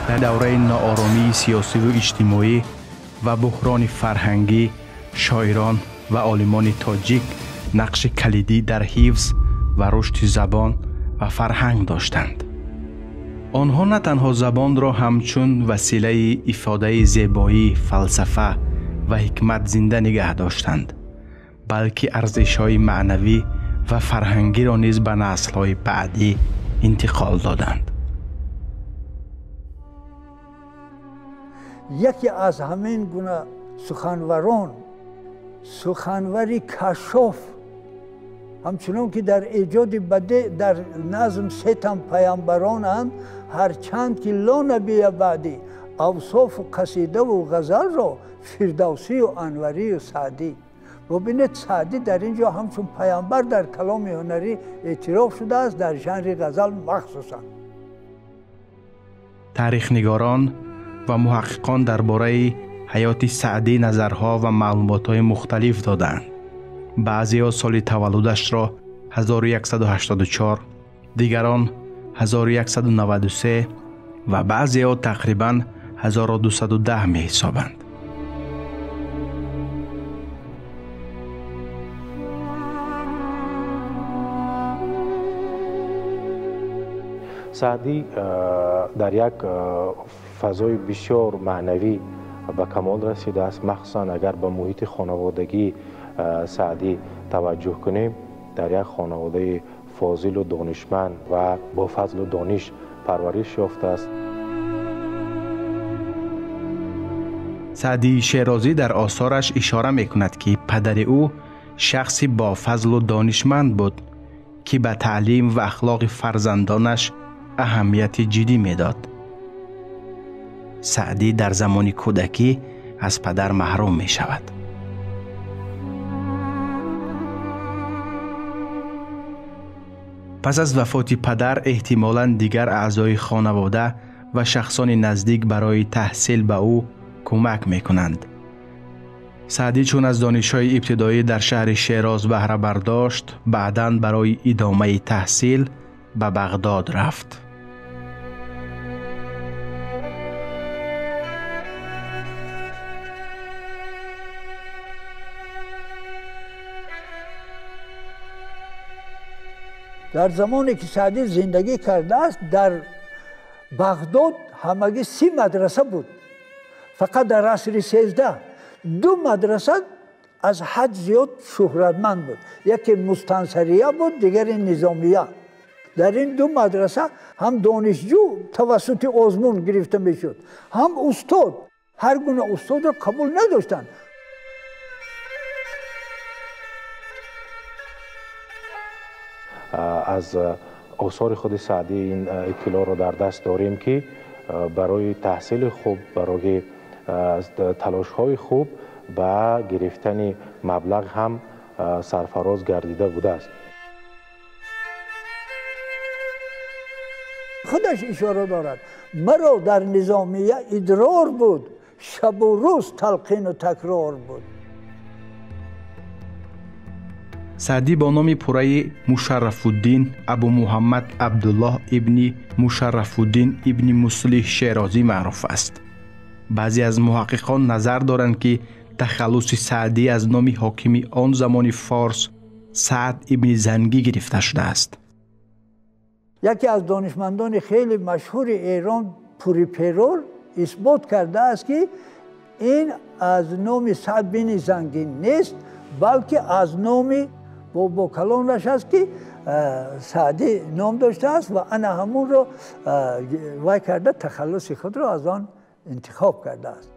Дар давраи нооромии сиёсиву иҷтимоӣ ва буҳрони фарҳангӣ шоирон ва олимони тоҷик нақши калидӣ дар ҳифз ва рушди забон ва фарҳанг доштанд. Онҳо на танҳо забонро ҳамчун василаи ифодаи зебоӣ, фалсафа ва ҳикмат зинда нигаҳ доштанд, балки арзишҳои маънавӣ ва фарҳангиро низ ба наслҳои баъдӣ интиқол доданд. Яке аз ҳамин гуна суханварон, суханвари кашоф, ҳамчунон ки дар эҷоди баде дар назм се тан паямбаронанд, ҳарчанд ки ло набия баъдӣ, авсофу қасидаву ғазалро Фирдавсию Анварию Саъдӣ. Бубинед, Саъдӣ дар ин ҷо ҳамчун паямбар дар каломи ҳунарӣ эътироф шудааст, дар жанри ғазал махсусан. Таърихнигорон ва муҳаққиқон дар бораи ҳаёти Саъдӣ назарҳо ва маълумотҳои мухталиф додаанд. Баъзеҳо соли таваллудашро 1184, дигарон 1193 ва баъзеҳо тақрибан 1210 меҳисобанд. Саъдӣ дар як фазои бисёр маънавӣ ба камол расидааст, махсусан агар ба муҳити хонаводагии Саъдӣ таваҷҷӯҳ кунем, дар як хонаводаи фозилу донишманд ва бо фазлу дониш парвариш ёфтааст. Саъдии Шерозӣ дар осораш ишора мекунад, ки падари ӯ шахси бофазлу донишманд буд, ки ба таълим ва ахлоқи фарзандонаш аҳамияти ҷиддӣ медод. Саъдӣ дар замони кӯдакӣ аз падар маҳрум мешавад. Пас аз вафоти падар эҳтимолан дигар аъзои хонавода ва шахсони наздик барои таҳсил ба ӯ кӯмак мекунанд. Саъдӣ чун аз донишҳои ибтидоӣ дар шаҳри Шероз баҳра бардошт, баъдан барои идомаи таҳсил ба Бағдод рафт. Дар замоне ки Саъдӣ зиндагӣ кардааст, дар Бағдод ҳамагӣ 30 мадраса буд. Фақат дар асри 13 ду мадраса аз ҳад зиёд шӯҳратманд буд. Яке Мустансария буд, дигаре Низомия. Дар ин ду мадраса ҳам донишҷӯ тавассути озмун гирифта мешуд, ҳам устод. Ҳар гуна устодро қабул надоштанд. Аз осори худи Саъдӣ ин иттилоъро дар даст дорем, ки барои таҳсили хуб, барои талошҳои хуб ба гирифтани маблағ ҳам сарфароз гардида будааст. Худаш ишора дорад: маро дар Низомия идрор буд, шабу рӯз талқину такрор буд. Саъдӣ бо номи пурраи Мушаррафуддин Абу Муҳаммад Абдуллоҳ ибни Мушаррафуддин ибни Муслиҳ Шерозӣ маъруф аст. Баъзе аз муҳаққиқон назар доранд, ки тахаллуси Саъдӣ аз номи ҳокими он замони форс Саъд ибни Зангӣ гирифта шудааст. Яке аз донишмандони хеле машҳури Эрон Пуриперор исбот кардааст, ки ин аз номи Саъд бини Зангӣ нест, балки аз номи бобокалонаш аст, ки Саъдӣ ном доштааст ва ана ҳамонро вай карда тахаллуси худро аз он интихоб кардааст.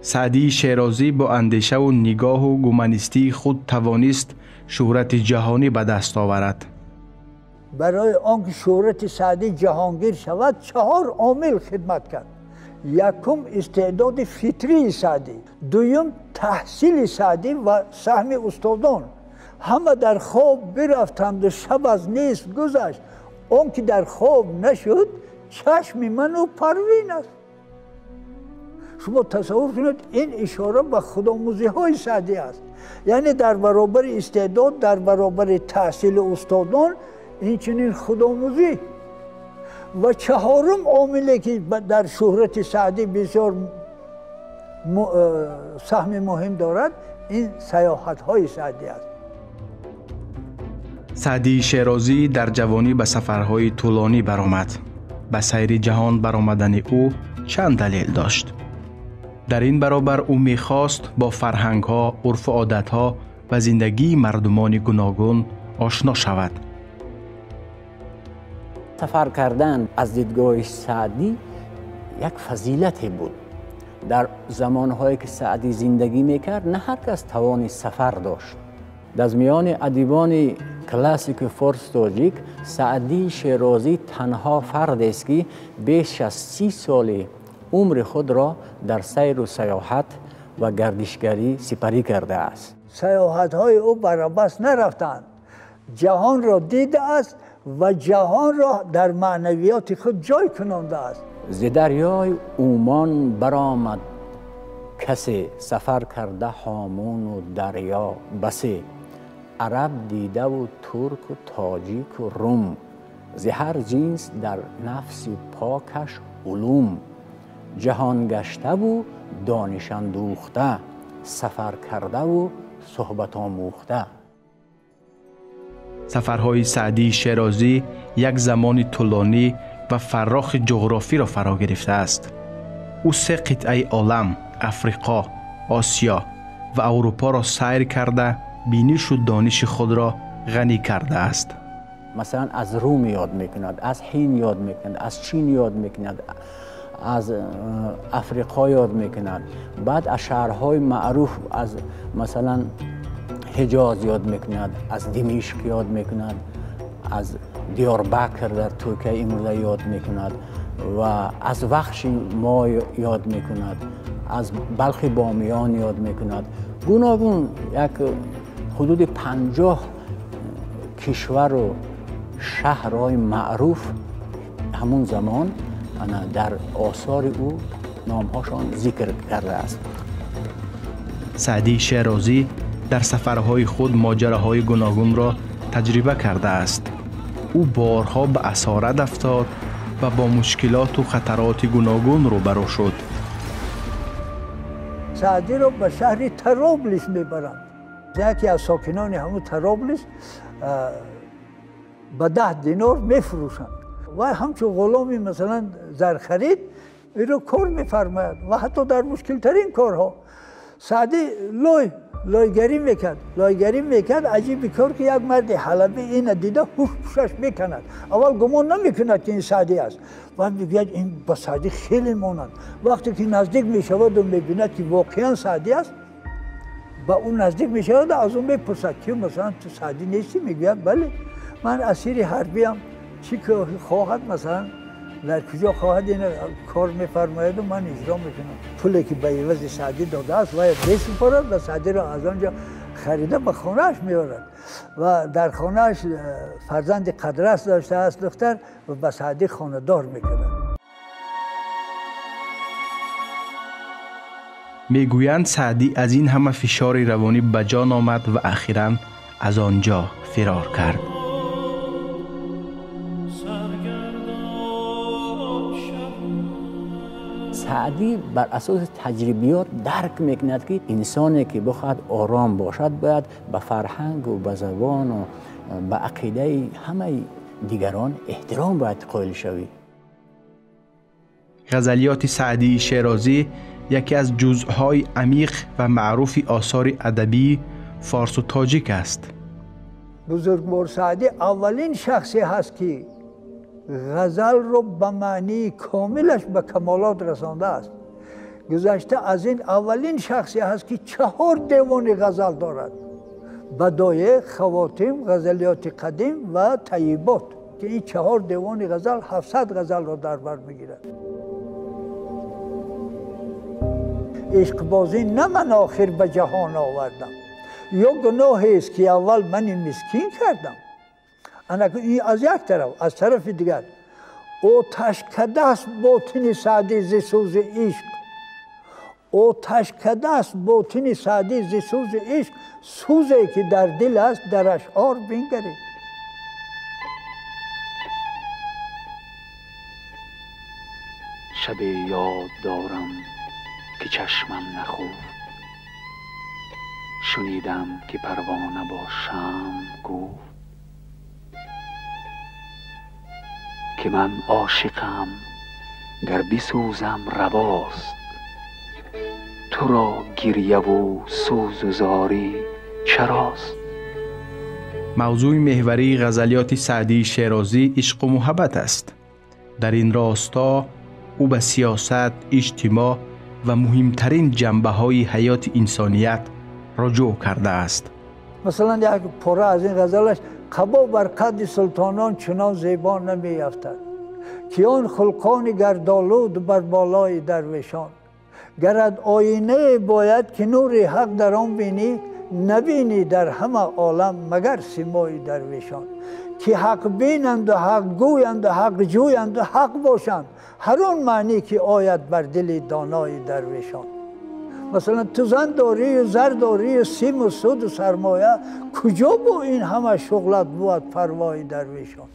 Саъдии Шерозӣ бо андешаву нигоҳу гуманистии худ тавонист шӯҳрати ҷаҳонӣ ба даст оварад. Барои он ки шӯҳрати Саъдӣ ҷаҳонгир шавад, 4 омил хидмат кард. Якум истеъдоди фитрии Саъдӣ, дуюм таҳсили Саъдӣ ва саҳми устодон. Ҳама дар хоб бирафтанду шаб аз нисф гузашт, он ки дар хоб нашуд, чашми ману Парвин аст. Шумо тасаввур кунед, ин ишора ба худомӯзиҳои Саъдӣ аст. Яъне дар баробари истеъдод, дар баробари таҳсили устодон, инчунин худомӯзӣ. Ва чаҳорум омиле ки дар шӯҳрати Саъдӣ бисёр саҳми муҳим дорад, ин саёҳатҳои Саъдӣ аст. Саъдии Шерозӣ дар ҷавонӣ ба сафарҳои тӯлонӣ баромад. Ба сайри ҷаҳон баромадани ӯ чанд далел дошт. Дар ин баробар ӯ мехост бо фарҳангҳо, урфу одатҳо ва зиндагии мардумони гуногун ошно шавад. Сафар кардан аз дидгоҳи Саъдӣ як фазилате буд. Дар замонҳое ки Саъдӣ зиндагӣ мекард, на ҳар кас тавони сафар дошт. Дар миёни адибони классики форс тоҷик Саъдии Шерозӣ танҳо фардест ки беш аз 30 соли умри худро дар сайру саёҳат ва гардишгарӣ сипарӣ кардааст. Саёҳатҳои ӯ барабас нарафтанд. Ҷаҳонро дидааст ва ҷаҳонро дар маънавиёти худ ҷой кунондааст. Зи дарёи Умон баромад касе, сафар карда ҳомуну дарё басе. Араб дидаву турку тоҷику рум, зи ҳар ҷинс дар нафси покаш улум. Ҷаҳонгаштаву донишандӯхта, сафар кардаву суҳбатомӯхта. Сафарҳои Саъдии Шерозӣ як замони тӯлонӣ ва фаррохи ҷуғрофиро фаро гирифтааст. Ӯ се қитъаи олам Африқо, Осиё ва Аврупоро сайр карда, бинишу дониши худро ғанӣ кардааст. Масалан, аз Рум ёд мекунад, аз Ҳинд ёд мекунад, аз Чин ёд мекунад, аз Африқо ёд мекунад, баъд аз шаҳрҳои маъруф, аз масалан Ҳиҷоз ёд мекунад, аз Димишқ ёд мекунад, аз Диёрбакр дар Туркия имрӯза ёд мекунад ва аз Вахши мо ёд мекунад, аз Балхи Бомиён ёд мекунад. Гуногун як ҳудуди 50 кишвару шаҳрҳои маъруф ҳамун замон дар осори ӯ номҳошон зикр кардааст. Саъдии Шерозӣ дар сафарҳои худ моҷараҳои гуногунро таҷриба кардааст. Ӯ борҳо ба асорат афтод ва бо мушкилоту хатароти гуногун рӯбарӯ шуд. Саъдиро ба шаҳри Тароблис мебаранд. Яке аз сокинони ҳамун Тароблис ба 10 динор мефурӯшанд. Вай ҳамчун ғуломи масалан зархарид инро кор мефармояд ва ҳатто дар мушкилтарин корҳо. Саъдӣ лойгарӣ мекард, лойгарӣ мекард. Аҷиби кор ки як марди ҳалабӣ ина дида ҳуш пушаш мекунад. Аввал гумон намекунад ки ин Саъдӣ аст. Баъд мегӯяд ин ба Саъдӣ хеле монанд. Вақте ки наздик мешаваду мебинад ки воқеан Саъдӣ аст, ба ӯ наздик мешавад, аз ӯ мепурсад ки масалан ту Саъдӣ нестӣ? Мегӯяд бале, ман асири ҳарбиям, чӣ хоҳад масалан дар куҷо хоҳад ин кор мефармояду ман иҷро мекунам. Пуле ки ба ивази Саъдӣ додааст вай месупорад ва Саъдиро аз он ҷо харида ба хонааш меорад ва дар хонааш фарзанди қадрас доштааст духтар ва ба Саъдӣ хонадор мекунад. Мегӯянд Саъдӣ аз ин ҳама фишори равонӣ ба ҷон омад ва ахиран аз он ҷо фирор кард. Саъдӣ бар асоси таҷрибиёт дарк мекунад ки инсоне ки бихоҳад ором бошад бояд ба фарҳангу ба забону ба ақидаи ҳамаи дигарон эҳтиром бояд қоил шавӣ. Ғазалиёти Саъдии Шерозӣ яке аз ҷузъҳои амиқ ва маъруфи осори адабии форсу тоҷик аст. Бузургвор Саъдӣ аввалин шахсе ҳаст ки ғазалро ба маънии комилаш ба камолот расондааст. Гузашта аз ин аввалин шахсе ҳаст ки 4 девони ғазал дорад: Бадоеъ, Хавотим, Ғазалиёти қадим ва Тайибот, ки ин 4 девони ғазал 700 ғазалро дар бар мегирад. Ишқбозӣ на ман охир ба ҷаҳон овардам, ё гуноҳест ки аввал мани мискин кардам. Ин аз як тараф, аз тарафи дигар оташкадааст ботини Саъдӣ зи сӯзи ишқ, оташкадааст ботини Саъдӣ зи сӯзи ишқ, сӯзе ки дар дил аст дар ашъор бингаред. شب یاد دارم که چشمم نخفت، شنیدم که پروانه با شمع گفت که من عاشقم گر بسوزم رواست، تو را گریه و سوز و زاری چراست. موضوع محوری غزلیات سعدی شیرازی عشق و محبت است. در این راستا او به سیاست، اجتماع و مهمترین جنبه های حیات انسانیت رجوع کرده است. مثلا یک پاره از این غزلش: قبا بر قد سلطانان چنان زیبا نمی افتد، که آن خلقان گردآلود بر بالای درویشان. گرد آینه باید که نور حق در آن بینی، نبینی در همه عالم مگر سیمای درویشان. که حق بینند و حق گویند و حق جویند و حق باشند، هر آن معنی که آید بر دل دانای درویشان. مثلا تو زن داری و زر داری و سیم و سود و سرمایه، کجا با این همه شغلت بود پروای درویشان.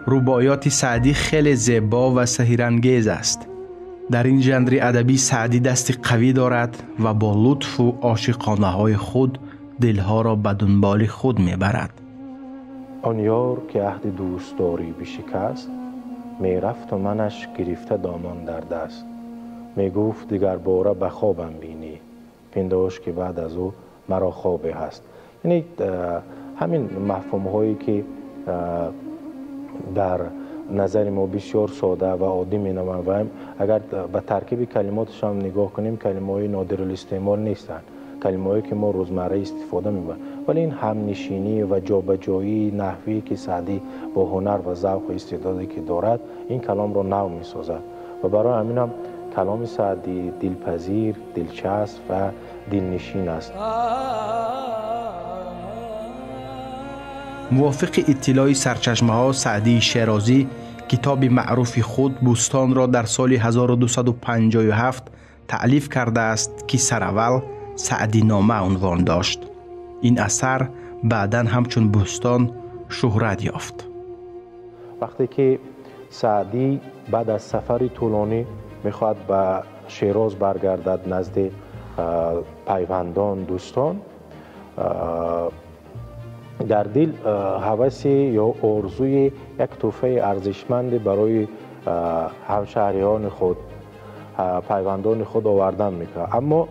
رباعیات سعدی خیلی زیبا و سحرانگیز است. در این ژانر ادبی سعدی دست قوی دارد و با لطف و عاشقانه های خود دلها را به دنبال خود میبرد. آن یار که عهد دوستداری بشکست، میرفت و منش گرفته دامان در دست. میگفت دیگر باره به خوابم بینی، پنداش که بعد از او مرا خوابه هست. یعنی همین مفهوم هایی که در نظر ما بسیار ساده و عادی می نمایند، اگر به ترکیب کلماتش هم نگاه کنیم کلمه های نادر الاستعمال نیستند، کلمه هایی که ما روزمره استفاده میبریم، ولی این همنشینی و جابجایی نحوی که سعدی با هنر و ذوق و استعدادی که دارد این کلام را نو میسازد و برای همین هم کلام سعدی دلپذیر، دلچسب و دلنشین است. موافق اطلاع سرچشمه ها سعدی شیرازی کتاب معروف خود بوستان را در سال 1257 تألیف کرده است که سراول سعدی نامه عنوان داشت. این اثر بعداً همچون بوستان شهرت یافت. وقتی که سعدی بعد از سفر طولانی میخواد به شیراز برگردد نزد پیوندان دوستان، در دل هوس یا آرزوی یک تحفه ارزشمند برای همشهریان خود، پیوندان خود آوردن میکنه. اما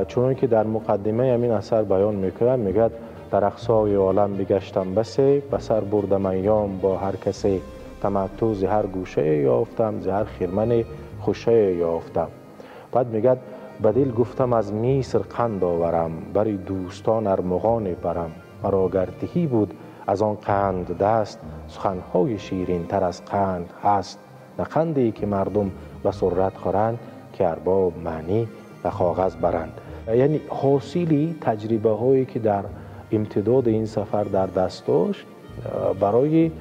چون که در مقدمه همین اثر بیان میکنه، میگه در اقصای عالم بگشتم بسه، به سر بردم ایام با هر کسی، تمتع ز هر گوشه یافتم، ز هر خرمن خوشه یافتم. بعد میگه به دل گفتم از مصر قند آورم، برای دوستان ارمغان برم، مرا گر تهی بود از آن قند دست، سخنهای شیرین تر از قند هست، نه قندی که مردم به سرعت خورند، که ارباب معنی به کاغذ برند. یعنی حاصلی تجربه هایی که در امتداد این سفر در دست داشت برای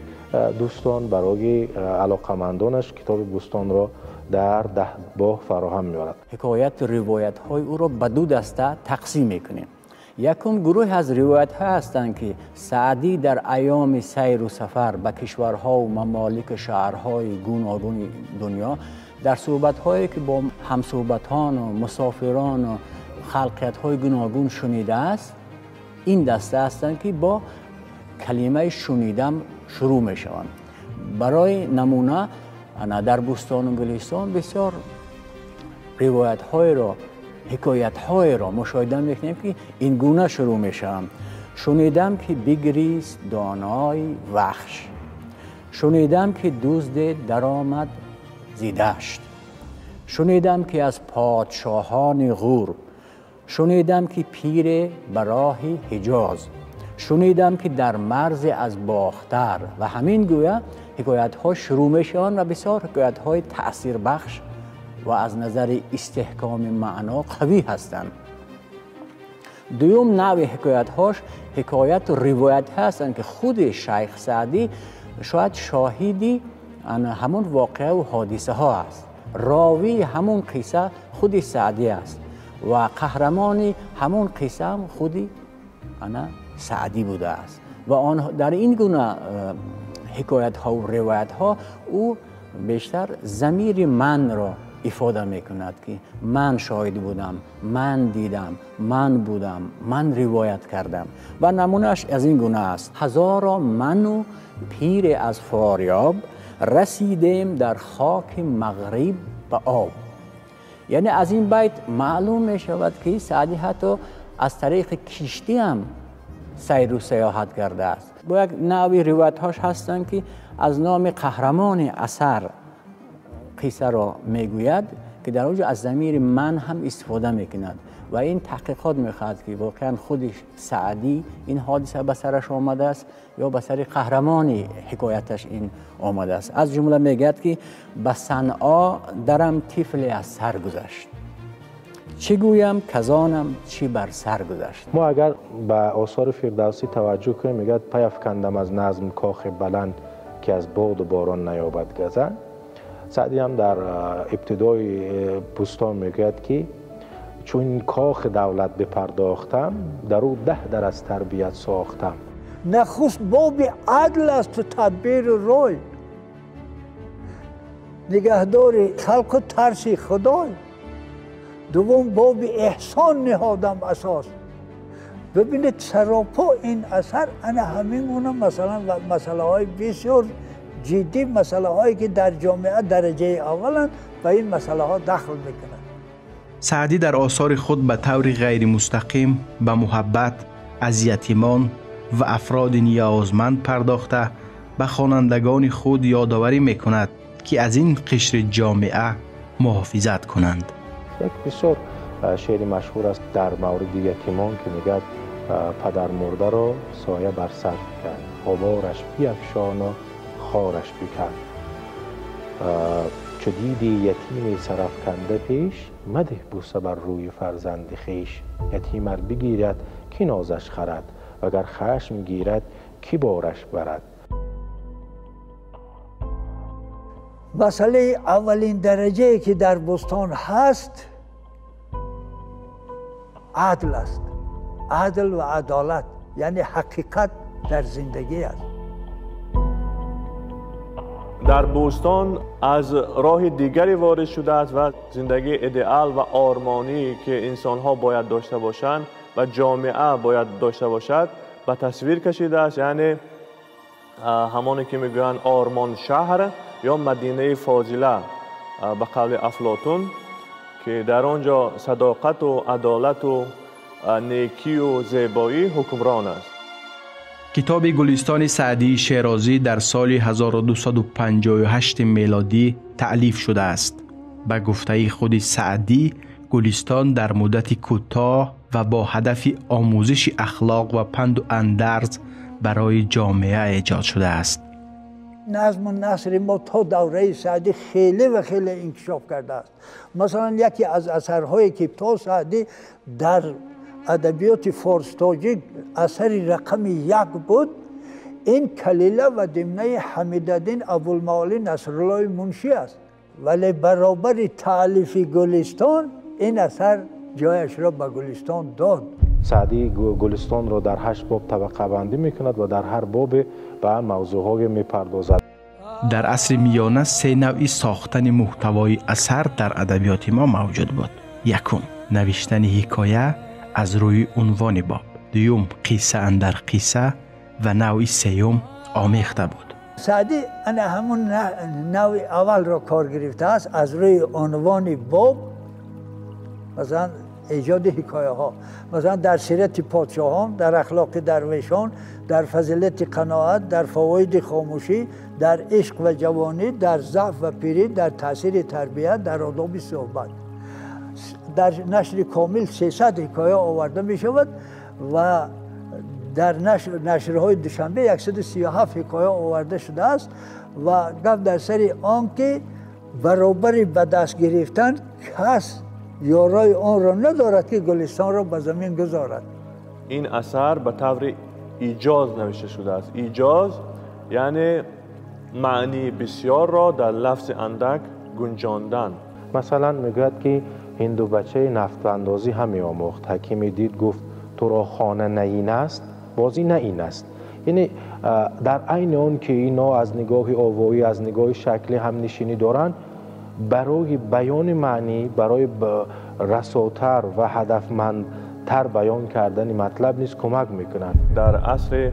دوستان، برای علاقمندانش کتاب بوستان را در 10 باب فراهم می‌آورد. حکایت روایت های او را به دو دسته تقسیم می‌کنیم. یکم گروه از روایت ها هستند که سعدی در ایام سیر و سفر به کشورها و ممالک شهرهای گوناگون دنیا در صحبت هایی که با همصحبتان و مسافران و خلقیت های گوناگون شنیده است، این دسته هستند که با کلمه شنیدم شروع می شوند. برای نمونه در بوستان و گلستان بسیار روایت های را، حکایت های را مشاهده میکنیم که این گونه شروع می شوند. شنیدم که بگریست دانای وحش، شنیدم که دزد درآمد ز دشت، شنیدم که از پادشاهان غور، شنیدم که پیر به راه حجاز، شنیدم که در مرز از باختر. و همین گویا حکایت ها شروع می شوند و بسیار حکایت های تأثیر بخش و از نظر استحکام معنا قوی هستند. دوم نوع حکایت هاش حکایت و روایت هستند که خود شیخ سعدی شاید شاهدی همون واقعه و حادثه ها است، راوی همون قصه خود سعدی است و قهرمان همون قصه هم خودی سعدی بوده است. و آن در این گونه ҳикоятҳо ва ривоятҳо ӯ бештар замири манро ифода мекунад, ки ман шоҳид будам, ман дидам, ман будам, ман ривоят кардам. Ва намунааш аз ин гуна аст: ҳазоро ману пире аз Форёб расидем дар хоки мағриб ба об. Яъне аз ин байт маълум мешавад, ки Саъдӣ ҳатто аз тариқи киштӣ ҳам сайру саёҳат кардааст. Бо як навъи ривоятҳош ҳастанд, ки аз номи қаҳрамони асар қиссаро мегӯяд, ки дар он ҷо аз замири ман ҳам истифода мекунад. Ва ин таҳқиқот мехоҳад, ки воқеан худи Саъдӣ ин ҳодиса ба сараш омадааст ё ба сари қаҳрамони ҳикояташ ин омадааст. Аз ҷумла мегӯяд, ки ба Санъо дарам тифле аз сар гузашт, чӣ гӯям казонам чӣ бар сар гузашт. Мо агар ба осори Фирдавсӣ таваҷҷӯҳ кунем, мегӯяд пайафкандам аз назм кохи баланд, ки аз боду борон наёбад газанд. Саъдӣ ҳам дар ибтидои бӯстон мегӯяд, ки чун кохи давлат бипардохтам, дар ӯ 10 дар аз тарбият сохтам. Нахуст боби адл асту тадбиру рой, нигаҳдори халқу тарси худой. Дуввум боби эҳсон ниҳодам асос. Бибинед, саропо ин асар ана ҳамин гуна масалан масъалаҳои бисёр ҷиддӣ, масъалаҳое ки дар ҷомеа дараҷаи авваланд, ба ин масъалаҳо дахл мекунанд. Саъдӣ дар осори худ ба таври ғайримустақим ба муҳаббат аз ятимон ва афроди ниёзманд пардохта, ба хонандагони худ ёдоварӣ мекунад, ки аз ин қишри ҷомеа муҳофизат кунанд. Як бисёр шеъри машҳур аст дар мавриди ятимон, ки мегӯяд падармурдаро соя бар сар кард, ғубораш биафшону хораш бикард. Чу диди ятими сарафканда пеш, мадеҳ бӯса бар рӯи фарзанди хеш. Ятим ар бигирад, ки нозаш харад, вагар хашм гирад, ки бораш барад. Масъалаи аввалин дараҷае ки дар бӯстон ҳаст адл аст. Адл ва адолат, яъне ҳақиқат дар зиндагӣ аст. Дар бӯстон аз роҳи дигаре ворид шудааст ва зиндагии идеал ва ормонӣ, ки инсонҳо бояд дошта бошанд ва ҷомеа бояд дошта бошад, ба тасвир кашидааст. Яъне ҳамоне ки мегӯянд ормон шаҳр ё мадинаи фозила ба қавли Афлотун, ки дар он ҷо садоқату адолату некию зебоӣ ҳукмрон аст. Китоби Гулистони Саъдии Шерозӣ дар соли 1258 мелодӣ таълиф шудааст. Ба гуфтаи худи Саъдӣ, Гулистон дар муддати кӯтоҳ ва бо ҳадафи омӯзиши ахлоқ ва панду андарз барои ҷомеа эҷод шудааст. Назму насри мо то давраи Саъдӣ хеле ва хеле инкишоф кардааст. Масалан, яке аз асарҳое ки то Саъдӣ дар адабиёти форс-тоҷик асари рақами 1 буд, ин Калила ва Димнаи Ҳамидаддин Абулмаолӣ Насруллои Муншӣ аст. Вале баробари таълифи Гулистон ин асар ҷояшро ба Гулистон дод. Саъдӣ Гулистонро дар 8 боб табақабандӣ мекунад ва дар ҳар бобе ба мавзӯъҳое мепардозад. Дар асри миёна 3 навъи сохтани муҳтавои асар дар адабиёти мо мавҷуд буд. Якум, навиштани ҳикоя аз рӯи унвони боб. Дуюм, қисса андар қисса ва навъи сеюм омехта буд. Саъдӣ ана ҳамун навъи аввалро кор гирифтааст, аз рӯи унвони боб, масалан эҷоди ҳикояҳо, масалан дар сирати подшоҳон, дар ахлоқи дарвешон, дар фазилати қаноат, дар фавоиди хомӯшӣ, дар ишқ ва ҷавонӣ, дар заъф ва пирӣ, дар таъсири тарбият, дар одоби суҳбат. Дар нашри комил 300 ҳикоя оварда мешавад ва дар нашрҳои Душанбе 137 ҳикоя оварда шудааст ва гап дар сари он ки баробари ба даст гирифтан кас ёрои онро надорад ки Гулистонро ба замин гузорад. Ин асар ба таври иҷоз навишта шудааст. Иҷоз яъне маънии бисёрро дар лафзи андак гунҷондан. Масалан мегӯяд ки ҳинду бачаи нафтандозӣ ҳам меомӯхт. Ҳакиме дид, гуфт туро хона на ин аст, бозӣ на ин аст. Яъне дар айни он ки ино аз нигоҳи овоӣ, аз нигоҳи шаклӣ ҳамнишинӣ доранд, барои баёни маънӣ, барои расотар ва ҳадафмандтар баён кардани матлаб низ кӯмак мекунанд. Дар асри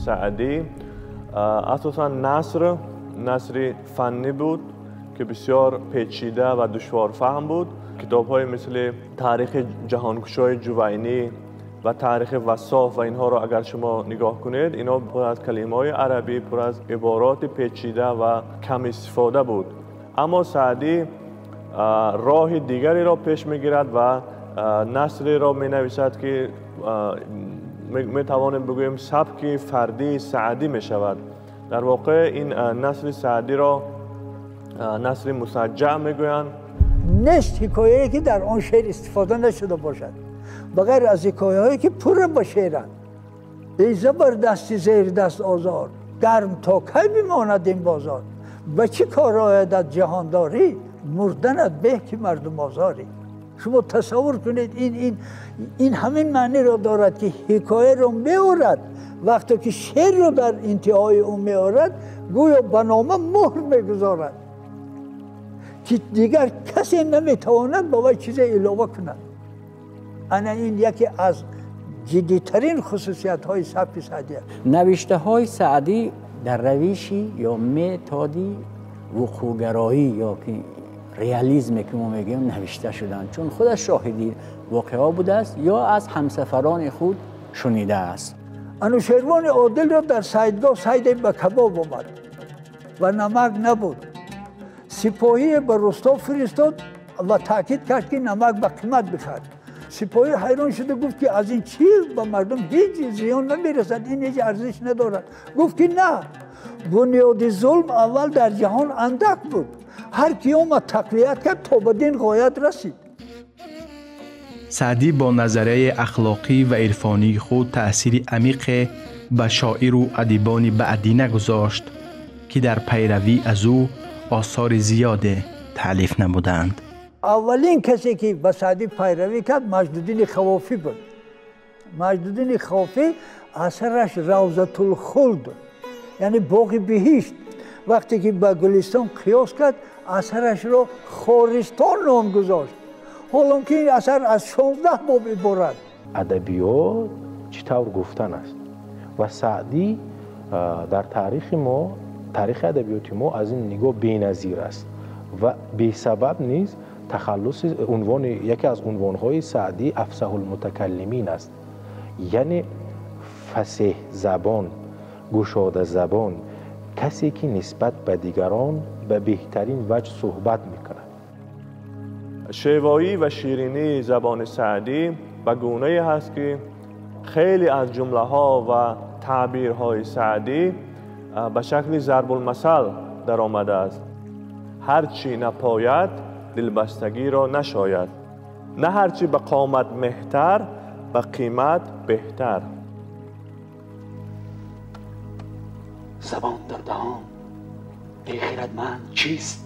Саъдӣ асосан наср, насри фаннӣ буд ки бисёр печида ва душворфаҳм буд. Китобҳои мисли таърихи ҷаҳонкушои Ҷувайнӣ ва таърихи Вассоф ва инҳоро агар шумо нигоҳ кунед, инҳо пур аз калимаҳои арабӣ, пур аз ибороти печида ва кам истифода буд. Аммо Саъдӣ роҳи дигареро пеш мегирад ва насреро менависад ки метавонем бигӯем сабки фардии Саъдӣ мешавад. Дар воқеъ ин насри Саъдиро насри мусаҷҷаъ мегӯянд. Нест ҳикояе ки дар он шеър истифода нашуда бошад, ба ғайр аз ҳикояҳое ки пурра ба шеъранд. Эй забардасти зердаст озор, гарм то кай бимонад ин бозор, ба чӣ кор оядат ҷаҳондорӣ, мурданат беҳ ки мардумозорӣ. Шумо тасаввур кунед, ин ҳамин маъниро дорад ки ҳикояро меорад, вақте ки шеърро дар интиҳои ӯ меорад, гӯё ба нома муҳр мегузорад ки дигар касе наметавонад ба вай чизе илова кунад. Ана ин яке аз ҷиддитарин хусусиятҳои сабки Саъдӣ аст. Навиштаҳои Саъдӣ дар равиши ё методи вуқӯъгароӣ ё ки реализме ки мо мегӯем навишта шуданд, чун худаш шоҳиди воқеаҳо будааст ё аз ҳамсафарони худ шунидааст. Анӯшервони Одилро дар сайдгоҳ сайде ба кабоб омад ва намак набуд. Сипоҳие ба Ростов фиристод ва таъкид кард ки намак ба қимат бихард. Сипоҳӣ ҳайрон шуда гуфт ки аз ин чиз ба мардум ҳеҷ зиён намерасад, ин ҳеҷ арзиш надорад. Гуфт ки на, бунёди зулм аввал дар ҷаҳон андак буд, ҳар ки омад тақвият кард то ба дин ғоят расид. Саъдӣ бо назарияи ахлоқӣ ва ирфонии худ таъсири амиқе ба шоиру адибони баъдӣ нагузошт ки дар пайравӣ аз ӯ осори зиёде таълиф намуданд. Аввалин касе ки ба Саъдӣ пайравӣ кард Маҷдуддини Хавофӣ буд. Маҷдуддини Хавофӣ асараш Равзатулхулд, яъне боғи биҳишт, вақте ки ба Гулистон қиёс кард, асарашро Хористон ном гузошт, ҳолон ки ин асар аз 16 боб иборат. Адабиёт чӣ тавр гуфтан аст ва Саъдӣ дар таърихи мо, таърихи адабиёти мо аз ин нигоҳ беназир аст ва бесабаб низ тахаллуси унвони яке аз унвонҳои Саъдӣ афсаҳулмутакаллимин аст, яъне фасеҳ забон, гушода забон, касе ки нисбат ба дигарон ба беҳтарин ваҷҳ суҳбат мекунад. Шевоӣ ва ширинии забони Саъдӣ ба гунае ҳаст ки хеле аз ҷумлаҳо ва таъбирҳои Саъдӣ ба шакли зарбулмасал даромадааст. Ҳар чӣ напояд дилбастагиро нашояд, на ҳар чӣ ба қомат меҳтар, ба қимат беҳтар. Забон дар даҳон бехирадманд чист?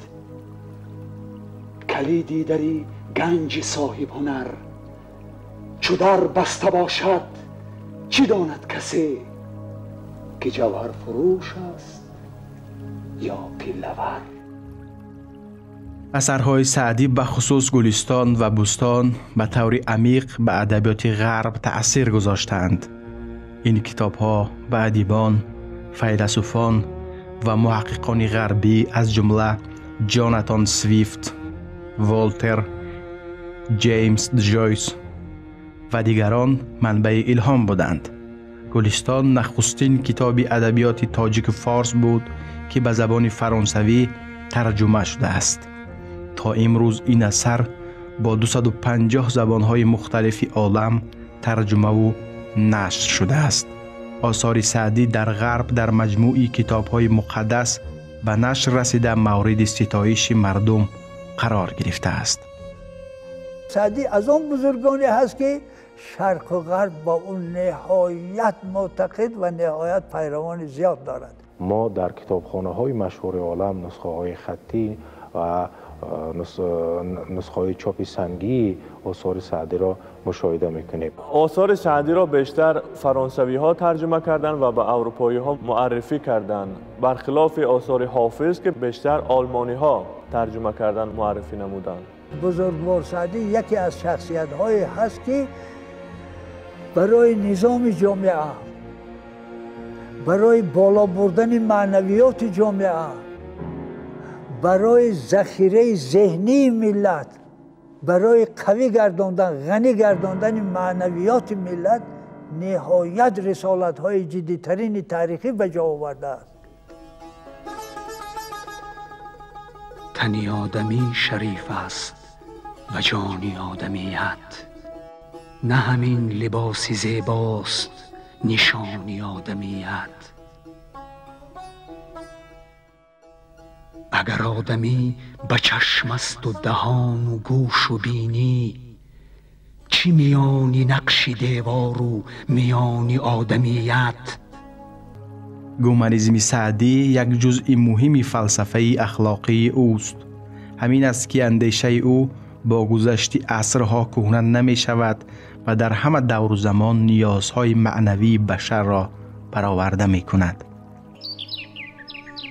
Калиди дари ганҷи соҳиб ҳунар. Чу дар баста бошад чӣ донад касе ки ҷавҳарфурӯш аст ё пиллавар? Асарҳои Саъдӣ бахусус Гулистон ва Бӯстон ба таври амиқ ба адабиёти ғарб таъсир гузоштаанд. Ин китобҳо ба адибон, файласуфон ва муҳаққиқони ғарбӣ аз ҷумла Ҷонатан Свифт, Волтер, Ҷеймс Ҷойс ва дигарон манбаи илҳом буданд. Гулистон нахустин китоби адабиёти тоҷику форс буд ки ба забони фаронсавӣ тарҷума шудааст. То имрӯз ин асар бо 250 забонҳои мухталифи олам тарҷумаву нашр шудааст. Осори Саъдӣ дар ғарб дар маҷмӯи китобҳои муқаддас ба нашр расида мавриди ситоиши мардум қарор гирифтааст. Саъдӣ аз он бузургоне ҳаст ки шарқу ғарб ба ӯ ниҳоят мӯътақид ва ниҳоят пайравони зиёд дорад. Мо дар китобхонаҳои машҳури олам нусхаҳои хаттӣ ва нусхаҳои чопи сангии осори Саъдиро мушоҳида мекунем. Осори Саъдиро бештар фаронсавиҳо тарҷума карданд ва ба аврупоиҳо муаррифӣ карданд, бархилофи осори Ҳофиз, ки бештар олмониҳо тарҷума карданд, муаррифӣ намуданд. Бузургвор Саъдӣ яке аз шахсиятҳое ҳаст, ки барои низоми ҷомеа, барои боло бурдани маънавиёти ҷомеа, барои захираи зеҳнии миллат, барои қавӣ гардондан, ғанӣ гардондани маънавиёти миллат ниҳоят рисолатҳои ҷиддитарини таърихӣ ба ҷо овардааст. Тани одамӣ шариф аст ва ҷони одамият, на ҳамин либоси зебост нишони одамият. Агар одамӣ ба чашм асту даҳону гӯшу бинӣ, чӣ миёни нақши девору миёни одамият? Гуманизми Саъдӣ як ҷузъи муҳими фалсафаи ахлоқии ӯст. Ҳамин аст, ки андешаи ӯ бо гузашти асрҳо кӯҳна намешавад ва дар ҳама давру замон ниёзҳои маънавии башарро бароварда мекунад.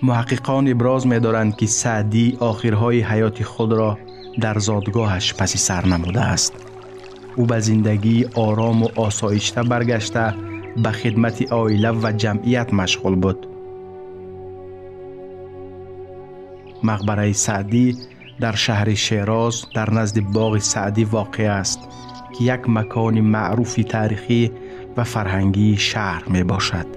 Муҳаққиқон иброз медоранд, ки Саъдӣ охирҳои ҳаёти худро дар зодгоҳаш паси сар намудааст. Ӯ ба зиндагии орому осоишта баргашта, ба хидмати оила ва ҷамъият машғул буд. Мақбараи Саъдӣ дар шаҳри Шероз дар назди боғи Саъдӣ воқеъ аст, ки як макони маъруфи таърихӣ ва фарҳангии шаҳр мебошад.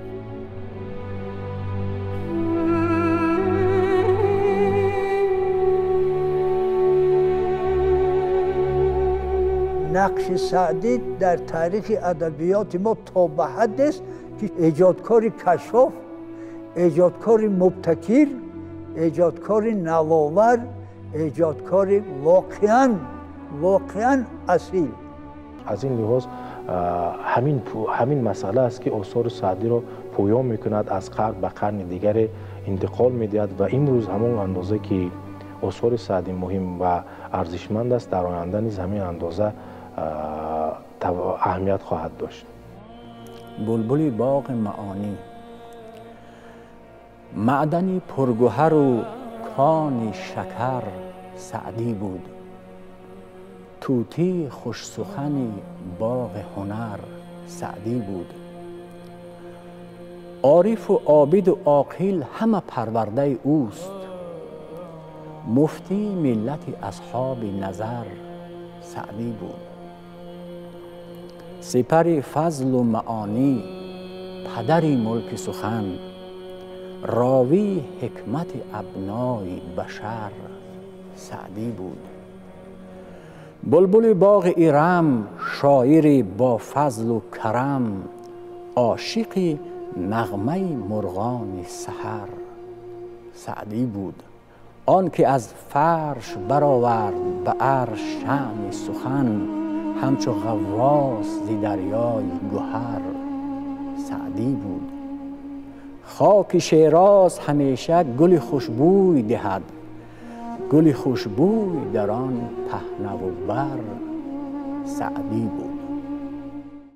Нақши Саъдӣ дар таърихи адабиёти мо то ба ҳаддест, ки эҷодкори кашшоф, эҷодкори мубтакир, эҷодкори навовар, эҷодкори воқеан асил. Аз ин лиҳоз ҳамин масъала аст, ки осори Саъдиро пӯён мекунад, аз қарн ба қарни дигаре интиқол медиҳад ва имрӯз ҳамон андоза, ки осори Саъдӣ муҳим ва арзишманд аст, дар оянда низ ҳамин андоза аҳамият хоҳад дошт. Булбули боғи маонӣ, маъдани пургуҳару кони шакар Саъдӣ буд, тӯтии хушсухани боғи ҳунар Саъдӣ буд. Орифу обиду оқил ҳама парвардаи ӯст, муфтии миллати асҳоби назар Саъдӣ буд. Сипари фазлу маонӣ, падари мулки сухан, ровии ҳикмати абнои башар Саъдӣ буд. Булбули боғи Ирам, шоири бо фазлу карам, ошиқи нағмаи мурғони саҳар Саъдӣ буд. Он ки аз фарш баровард ба арш шаъни сухан, ҳамчу ғаввос зи дарёи гуҳар Саъдӣ буд. Хоки Шероз ҳамеша гули хушбӯй диҳад, гули хушбӯй дар он паҳнаву бар Саъдӣ буд.